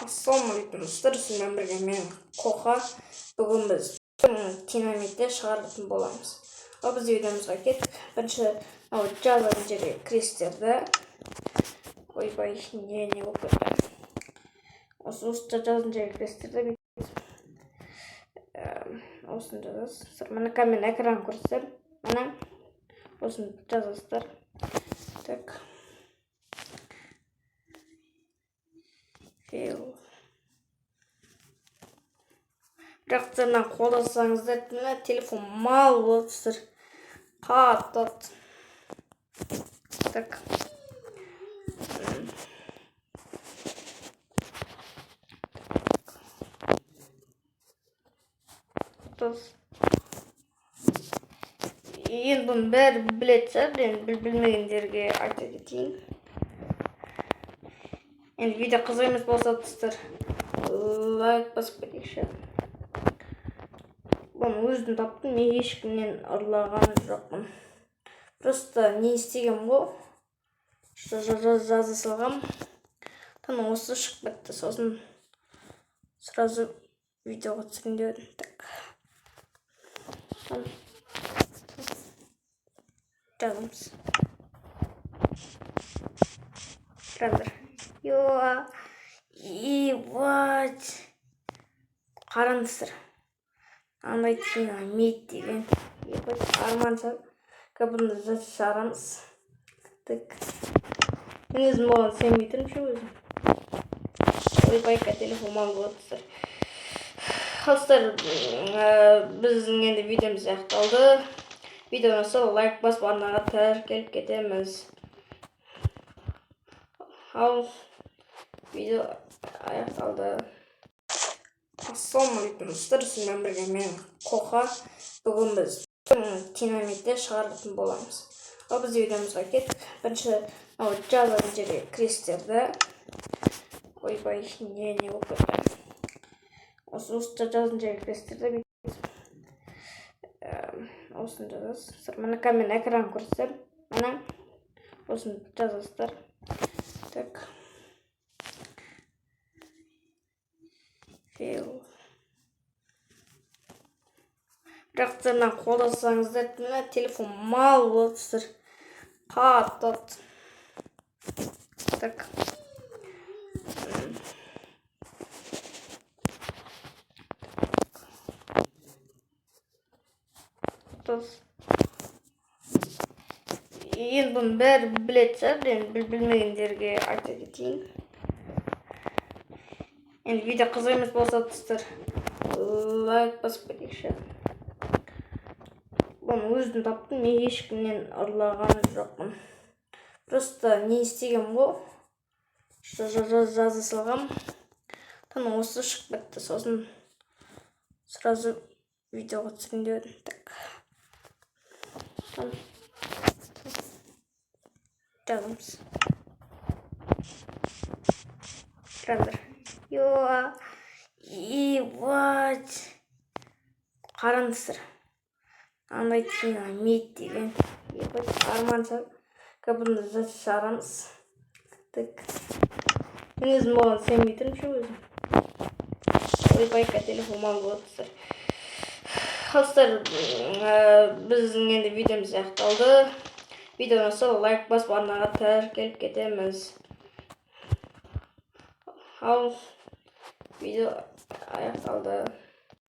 Ассалаумағалейкум, достар! Сізбен бірге мен, Қоқа. Бүгін біз динамитті шығаратын боламыз. Ал біз видеомызға кеттік. Бірінші мынау жазатын жерге кіресіздер. Ойбай, не болып кетті? Осы жазатын жерге кіресіздер. Осыны жазасыздар. Міне, мен экран көрсетемін. Міне, осыны жазасыздар. Так. Fail. Бірақ мына қолдасаңыздар, мына телефон мал болады, достар. Қатады. Так. Енді бұның бәрі білетін шығар, енді білмегендерге айта кетейін. Енді видео қызық емес болса, достар, лайк басып кетейікші. Бұны өзім таптым, мен ешкімнен ұрлаған жоқпын. Просто не істегенмін ғой, жаза салғам. Там осы шығып кетті, сосын сразу видеоға түсірейін деп едім. Так. Жазамыз. Тұрыңдар. Йоа. Ебать. Қараңыздар. Андай динамит деген. Ебать, арман шығар. Бұны шығарамыз. Так. Мен өзім оған сенбей тұрмын ше өзім. Ойбай, телефон мал болады, достар. Достар, біздің енді видеомыз аяқталды. Видео ұнаса, лайк басып, арнаға тіркеліп кетеміз. Ал видео аяқталды. Ассалаумағалейкум, достар! Сізбен бірге мен, Қоқа. Бүгін біз динамитті шығаратын боламыз. Ал біз видеомызға кеттік. Бірінші мынау жазатын жерге кіресіздер. Ойбай, не болып кетті? Осы жазатын жерге кіресіздер. Осыны жазасыздар. Міне, мен экран көрсетемін. Міне, осыны жазасыздар. Так. Fail. Бірақ мына қолдасаңыздар, мына телефон мал болады, достар. Қатады. Так. Енді бұның бәрі білетін шығар, енді білмегендерге айта кетейін. Енді видео қызық емес болса, достар, лайк басып кетейікші. Бұны өзім таптым, мен ешкімнен ұрлаған жоқпын. Просто не істегенмін ғой, жаза салғам. Там осы шығып кетті, сосын сразу видеоға түсірейін деп едім. Так. Жазамыз. Тұрыңдар. Йоа. Ебать. Қараңыздар. Андай динамит деген. Ебать, арман шығар. Бұны шығарамыз. Так. Мен өзім оған сенбей тұрмын ше өзім. Ойбай, телефон мал болады, достар. Достар, біздің енді видеомыз аяқталды. Видео ұнаса, лайк басып, арнаға тіркеліп кетеміз. Ал видео аяқталды.